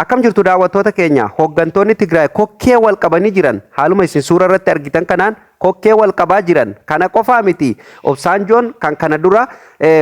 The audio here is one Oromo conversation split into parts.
Akkam jirtu daawwattoota keenya? Hooggantoonni Tigraay kokkee wal qabanii jiran. Haaluma isin suura irratti argitan kanaan kokkee wal qabaa jiran. Kana qofaa miti, Obsaanjoon kan kana dura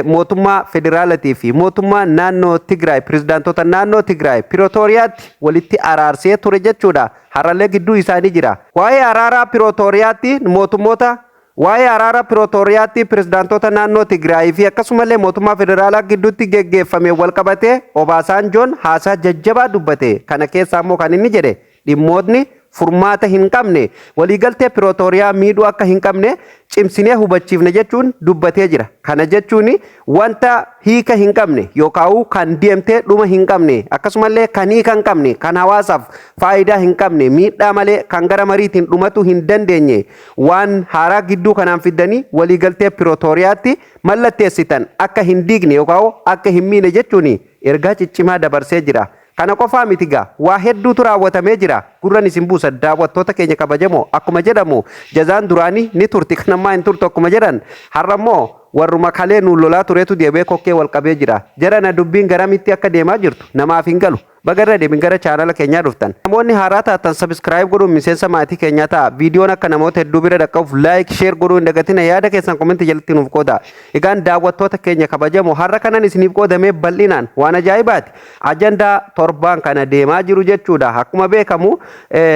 mootummaa federaalatii fi mootummaa naannoo Tigraay, pirezidaantota naannoo Tigraay Pirootooriyaatti walitti araarsee ture jechuudha. Har'allee gidduu isaanii jira. Waa'ee araaraa Pirootooriyaatti mootummoota Waa'ee araara Pirootooriyaatti pirezidaantota naannoo Tigraayii fi akkasumallee mootummaa federaalaa gidduutti geggeeffame walqabatee Obaasaanjoon haasaa jajjabaa dubbate. Kana keessaa immoo kan inni jedhe, dhimmootni furmaata hin qabne waliigaltee Pirootooriyaa miidhuu akka hin qabne cimsinee hubachiifne jechuun dubbatee jira. Kana jechuun wanta hiika hin qabne yookaan kan deemtee dhuma hin qabne, akkasumallee kan hiika hin qabne, kan hawaasaaf faayidaa hin qabne, miidhaa malee kan gara mariitiin dhumatu hin dandeenye, waan haaraa gidduu kanaan fiddanii waliigaltee Pirootooriyaatti mallatteessitan akka hin diigne yookaan akka hin miine jechuun ergaa ciccimaa dabarsee jira. Kana qofaa miti gaa, waa hedduutu raawwatamee jira. Gurran isin buusa, daawwattoota keenya kabajamoo. Akkuma jedhamu, jazaan duraanii ni turti, kan ammaa hin turtu akkuma jedhan, har'a immoo warruma kalee nuun lolaa turetu deebi'ee kokkee wal qabee jira. Jarana, dubbiin garamitti akka deemaa jirtu namaaf hin galu. Baga irra deebiin gara chaanala keenyaa dhuftan. Namoonni haaraa taatan subscribe godhuun miseensa maatii keenyaa ta'a. Viidiyoon akka namoota hedduu bira dhaqqabuuf like, share godhuu hin dagatina. Yaada keessan comment jalatti nuuf qooda. Egaan daawwattoota keenya kabajamoo, har'a kanan isiniif qoodamee bal'inaan waan ajaa'ibaati. Ajandaa torbaan kana deemaa jiru jechuudha. Akkuma beekamu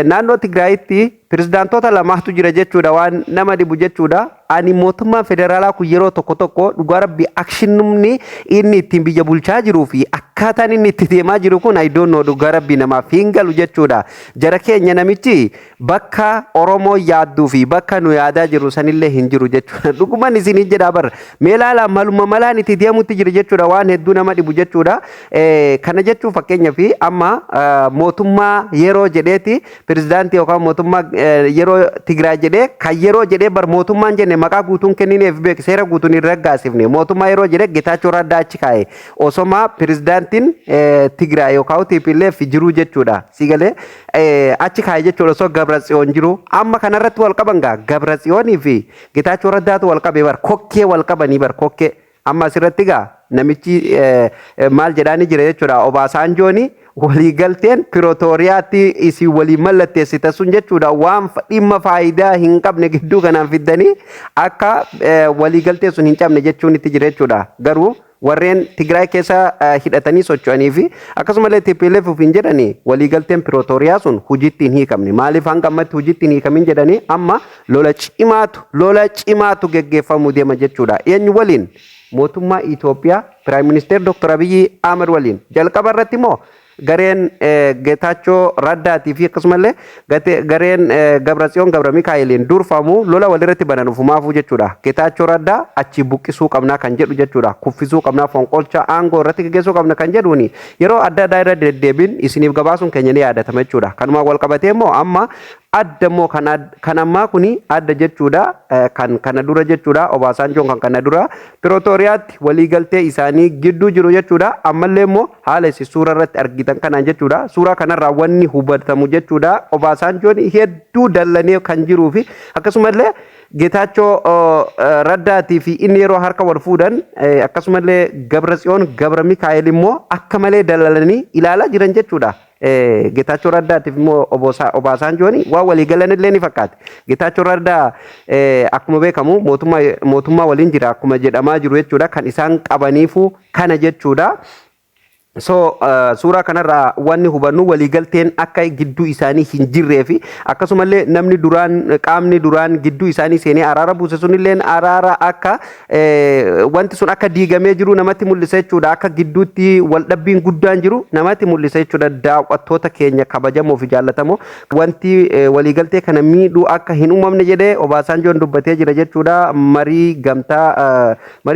naannoo Tigraayitti pirezidaantota lamaatu jira jechuudha, waan nama dhibu jechuudha. Ani mootummaan federaalaa kun yeroo tokko tokko, dhugaa rabbi, actionumni inni ittiin biyya bulchaa jiruu fi akkaataan inni itti deemaa jiru kun, I don't know, dhugaa rabbi, namaaf hin galu jechuudha. Jara keenya, namichi bakka Oromoo yaadduu fi bakka nu yaadaa jiru sanillee hin jiru jechuudha. Dhuguman isinii jedhaa bar. Mee ilaalaa, maluma malaan itti deemutti jira jechuudha, waan hedduu nama dhibu jechuudha. Kana jechuun fakkeenyaaf amma mootummaa yeroo jedheeti, pirezidaantii yookaan mootummaa yeroo Tigraay jedhee, kan yeroo jedhee bar mootummaan jenne maqaa guutuun kennineef beek, seera guutuun hin raggaasifne. Mootummaa yeroo jedhee Getaachoo Raddaa achi kaa'e osoma pirezidaantiin Tigraay yookaan TPLF jiru jechuudha. Si galee achi kaa'e jechuudha osoo Gabratsiyoon jiru. Amma kanarratti wal qaban gaa, Gabratsiyoonii fi Getaachoo Raddaatu wal qabe bar, kokkee wal qabanii bar, kokkee. Amma asirratti gaa namichi maal jedhaani jira jechuudha? Obaasaanjooni waliigalteen Pirootooriyaatti isin waliin mallatteessite sun jechuudha, waan dhimma faayidaa hin qabne gidduu kanaan fiddanii akka waliigaltee sun hin cabne jechuun itti jira jechuudha. Garuu warreen Tigraay keessa hidhatanii socho'anii fi akkasumallee TPLF ofiin jedhanii waliigalteen Pirootooriyaa sun hojiitti hin hiikamne. Maaliif hanga ammatti hojiitti hin hiikamin jedhanii amma lola cimaatu geggeeffamuu deema jechuudha. Eenyu waliin? Mootummaa Itoophiyaa Prime Minister Dr. Abiyyi Ahmed waliin. Jalqaba irratti immoo gareen Geetaachoo Raddaatii fi akkasumallee gareen Gabratsiyoon Gabra Mikaa'eliin durfamu lola walirratti banan ufumaafuu jechuudha. Geetaachoo Raddaa achi buqqisuu qabnaa kan jedhu jechuudha. Kuffisuu qabnaa, fonqolcha aangoo irratti geggeessuu qabna kan jedhuuni yeroo adda addaa irra deddeebiin isiniif gabaasuun keenya ni yaadatama jechuudha. Kanumaan wal qabatee immoo amma adda immoo kan ammaa kuni adda jechuudha. Kan kana dura jechuudha. Obaasaanjoon kan kana dura Pirootooriyaatti waliigaltee isaanii gidduu jiru jechuudha. Ammallee immoo haala isin suura irratti argitan kanaan jechuudha. Suuraa kanarraa wanni hubatamu jechuudha, Obaasaanjoon hedduu dallanee kan jiruu fi akkasumallee Geetaachoo Raddaatii fi inni yeroo harka wal fuudhan, akkasumallee Gabratsiyoon Gabra Mikaa'el immoo akka malee dallalanii ilaalaa jiran jechuudha. Geetaachoo Raddaatiif immoo Obaasaanjoon waan walii galan illee ni fakkaate. Geetaachoo Raddaa akkuma beekamu mootummaa waliin jira akkuma jedhamaa jiru jechuudha. Kan isaan qabaniifu kana jechuudha. So suuraa kanarraa wanni hubannu waliigalteen akka gidduu isaanii hin jirree fi akkasumallee namni duraan, qaamni duraan gidduu isaanii seenee araara buuse sunilleen araara akka wanti sun akka diigamee jiru namatti mul'isa jechuudha. Akka gidduutti waldhabbiin guddaan jiru namatti mul'isa jechuudha. Daawwattoota keenya kabajamoo fi jaallatamoo, wanti waliigaltee kana miidhuu akka hin uumamne jedhee Obaasaanjoon dubbatee jira jechuudha. Marii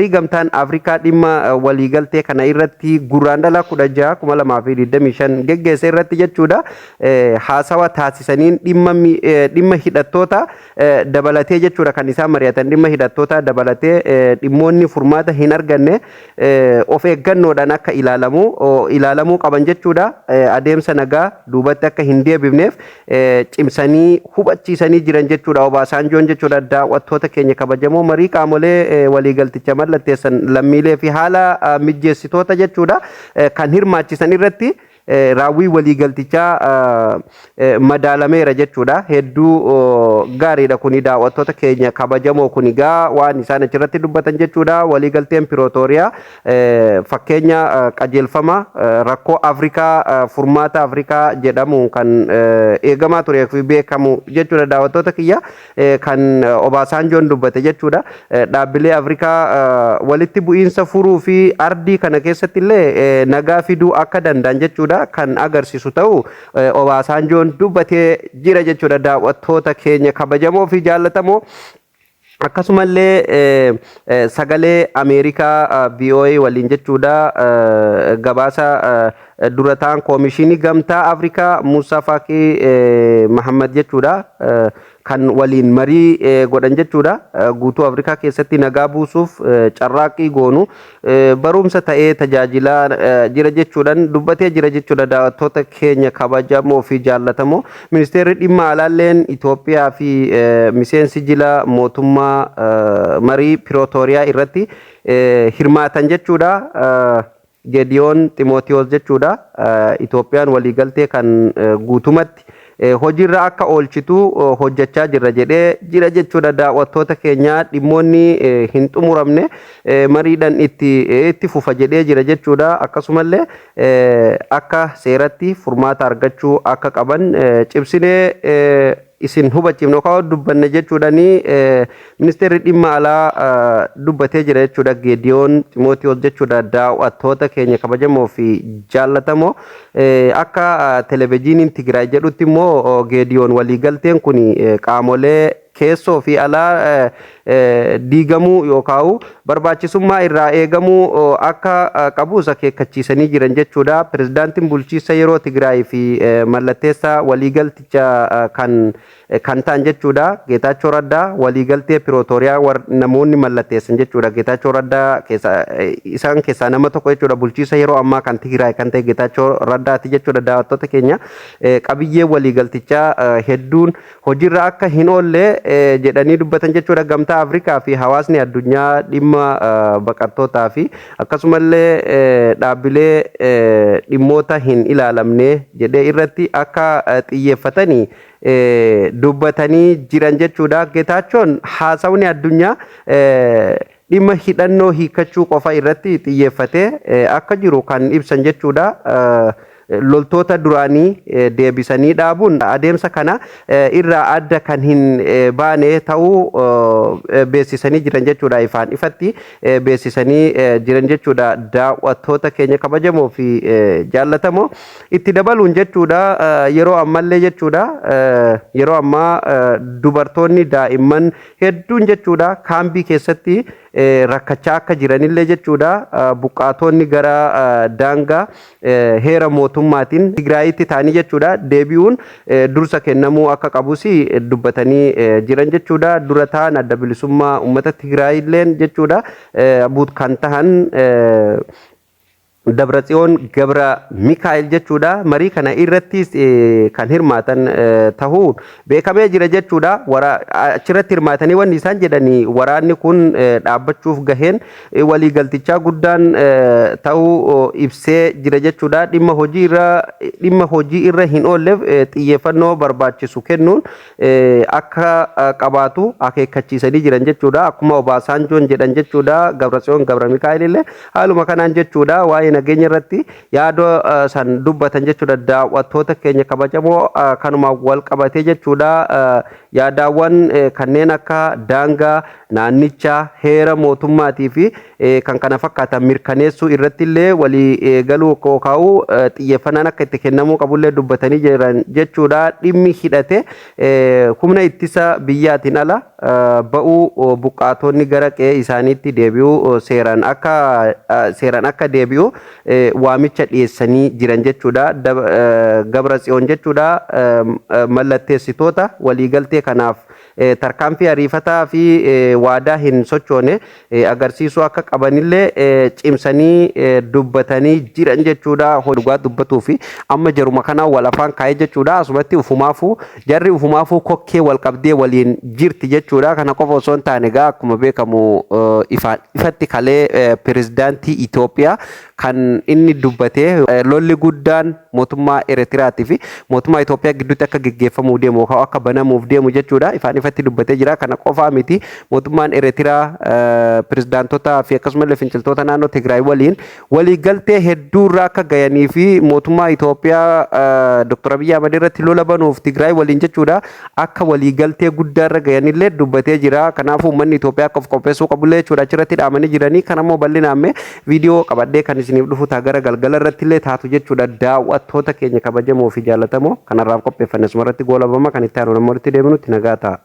gamtaan Afrikaa dhimma waliigaltee kana irratti Gurraandhala 16, 2025 geggeesse irratti jechuudha. Haasawa taasisaniin dhimma hidhattoota dabalatee jechuudha, kan isaan mari'atan dhimma hidhattoota dabalatee dhimmoonni furmaata hin arganne of eeggannoodhaan akka ilaalamuu qaban jechuudha. Adeemsa nagaa duubatti akka hin deebifneef cimsanii hubachiisanii jiran jechuudha Obaasaanjoon jechuudha. Daawwattoota keenya kabajamoo, marii qaamolee waliigalticha mallatteessan, lammiilee fi haala mijjeessitoota jechuudha kan hirmaachisan irratti raawwii waliigaltichaa madaalameera jechuudha. Hedduu gaariidha kuni, daawwattoota keenya kabajamoo, kuni gaa waan isaan achirratti dubbatan jechuudha. Waliigalteen Pirootooriyaa fakkeenya qajeelfama rakkoo Afrikaa, furmaata Afrikaa jedhamu kan eegamaa turee fi beekamu jechuudha, daawwattoota kiyya, kan Obaasaanjoon dubbate jechuudha. Dhaabbilee Afrikaa walitti bu'iinsa furuu fi ardii kana keessatti illee nagaa fiduu akka danda'an jechuudha kan agarsiisu ta'u Obaasaanjoon dubbatee jira jechuudha, daawwattoota keenya kabajamoo fi jaallatamoo. Akkasumallee Sagalee Ameerikaa VOA waliin jechuudha gabaasa durataan Koomishinii Gamtaa Afrikaa Muusaa Faaqii Mahammad jechuudha kan waliin marii godhan jechuudha. Guutuu Afrikaa keessatti nagaa buusuuf carraaqqii goonu barumsa ta'ee tajaajilaa jira jechuudhaan dubbatee jira jechuudha, daawwattoota keenya kabajamoo fi jaallatamoo. Ministeerri dhimma alaalleen Itoophiyaa fi miseensi jila mootummaa marii Pirootooriyaa irratti hirmaatan jechuudha. Gediyoon Ximootiyoos jechuudha. Itoophiyaan waliigaltee kan guutumatti hojiirra akka oolchitu hojjechaa jirra jedhee jira jechuudha, daawwattoota keenya. Dhimmoonni hin xumuramne mariidhaan itti fufa jedhee jira jechuudha. Akkasumallee akka seeratti furmaata argachuu akka qaban cimsinee isin hubachiifne yookaan dubbanne jechuudhaani ministeerri dhimma alaa dubbatee jira jechuudha, Geediyoon Ximootiyoos jechuudha, daawwattoota keenya kabajamoo fi jaallatamoo. Akka televezyiiniin Tigraay jedhutti immoo Geediyoon waliigalteen kun qaamolee keessoo fi alaa diigamuu yookaan barbaachisummaa irraa eegamuu akka qabus akeekkachiisanii jiran jechuudha. Pirezidaantiin bulchiinsa yeroo Tigraay fi mallatteessaa waliigalticha kan ta'an jechuudha. Geetaachoo Raddaa waliigaltee Pirootooriyaa namoonni mallatteessan jechuudha. Geetaachoo Raddaa keessa isaan keessaa nama tokko jechuudha. Bulchiinsa yeroo ammaa kan Tigraay kan ta'e Geetaachoo Raddaati jechuudha, daawwattoota keenya. Qabiyyee waliigaltichaa hedduun hojiirra akka hin oolle jedhanii dubbatan jechuudha. Gamtaa Afrikaa fi hawaasni addunyaa dhimma baqattootaa fi akkasumallee dhaabbilee dhimmoota hin ilaalamne jedhee irratti akka xiyyeeffatanii dubbatanii jiran jechuudha. Geetaachoon haasawni addunyaa dhimma hidhannoo hiikkachuu qofa irratti xiyyeeffatee akka jiru kan ibsan jechuudha. Loltoota duraanii deebisanii dhaabuun adeemsa kana irraa adda kan hin baane ta'uu beeksisanii jiran jechuudha. Ifaan ifatti beeksisanii jiran jechuudha, daawwattoota keenya kabajamoo fi jaallatamoo. Itti dabaluun jechuudha, yeroo ammallee jechuudha, yeroo ammaa dubartoonni, daa'imman hedduun jechuudha kaambii keessatti rakkachaa akka jiranillee jechuudha, buqqaatonni gara daangaa heera mootummaatiin Tigraayitti ta'anii jechuudha deebi'uun dursa kennamuu akka qabus dubbatanii jiran jechuudha. Dura ta'an Adda Bilisummaa Uummata Tigraayilleen jechuudha buut kan tahan Dabratsiyoon Gabra Mikaa'el jechuudha. Marii kana irrattis kan hirmaatan tahuu beekamee jira jechuudha. Achirratti hirmaatanii wanni isaan jedhanii waraanni kun dhaabbachuuf gaheen waliigaltichaa guddaan ta'uu ibsee jira jechuudha. Dhimma hojii irra hin oolleef xiyyeeffannoo barbaachisu kennuun akka qabaatu akeekkachiisanii jiran jechuudha. Akkuma Obaasaanjoon jedhan jechuudha. Gabratsiyoon Gabra Mikaa'el illee haaluma kanaan jechuudha waa'ee nageenya irratti yaada san dubbatan jechuudha, daawwattoota keenya kabajamoo. Kanuma wal qabatee jechuudha, yaadaawwan kanneen akka daangaa naannichaa, heera mootummaatii fi kan kana fakkaatan mirkaneessuu irratti illee walii galuu kaa'uu xiyyeeffannaan akka itti kennamuu qabullee dubbatanii jiran jechuudha. Dhimmi hidhate humna ittisa biyyaatiin ala ba'uu, buqqaatonni gara qe'ee isaaniitti deebi'uu, seeraan akka deebi'u waamicha dhiyeessanii jiran jechuudha. Gabra Tsiyoon jechuudha mallatteessitoota waliigaltee kanaaf Tarkaanfii ariifataa fi waadaa hin sochoone agarsiisuu akka qabanillee cimsanii dubbatanii jiran jechuudha. Dhugaa dubbatuu fi amma jaruma kanaa wal afaan kaa'ee jechuudha. Asumatti ufumaafuu jarri ufumaafuu kokkee wal qabdee waliin jirti jechuudha. Kana qofa osoo hin taane egaa akkuma beekamu ifaan ifatti kalee pirezidaantii Itoophiyaa kan inni dubbatee lolli guddaan mootummaa Eritiraatii fi mootummaa Itoophiyaa gidduutti akka geggeeffamuu deemu yookaan akka banamuuf deemu jechuudha. Ifaan ifatti dubbatee jira. Kana qofaa miti, mootummaan Eritiraa pirezidaantotaa fi akkasumallee finciltoota naannoo Tigraay waliin waliigaltee hedduurra akka gayanii fi mootummaa Itoophiyaa Dr. Abiyyi Ahmad irratti lola banuuf Tigraay waliin jechuudha akka waliigaltee guddaarra gayanillee dubbatee jira. Kanaafuu uummanni Itoophiyaa akka of qopheessuu qabullee jechuudha achirratti dhaamanii jiranii. Kanammoo bal'inaan viidiyoo qabadhee kan isiniif dhufu ta'a, gara galgala irratti illee taatu jechuudha. Daawwattoota keenya kabajamoo fi jaallatamoo, kanarraaf qopheeffanne asumarratti goolabama. Kan itti aanu namoonni deebinutti nagaa ta'a.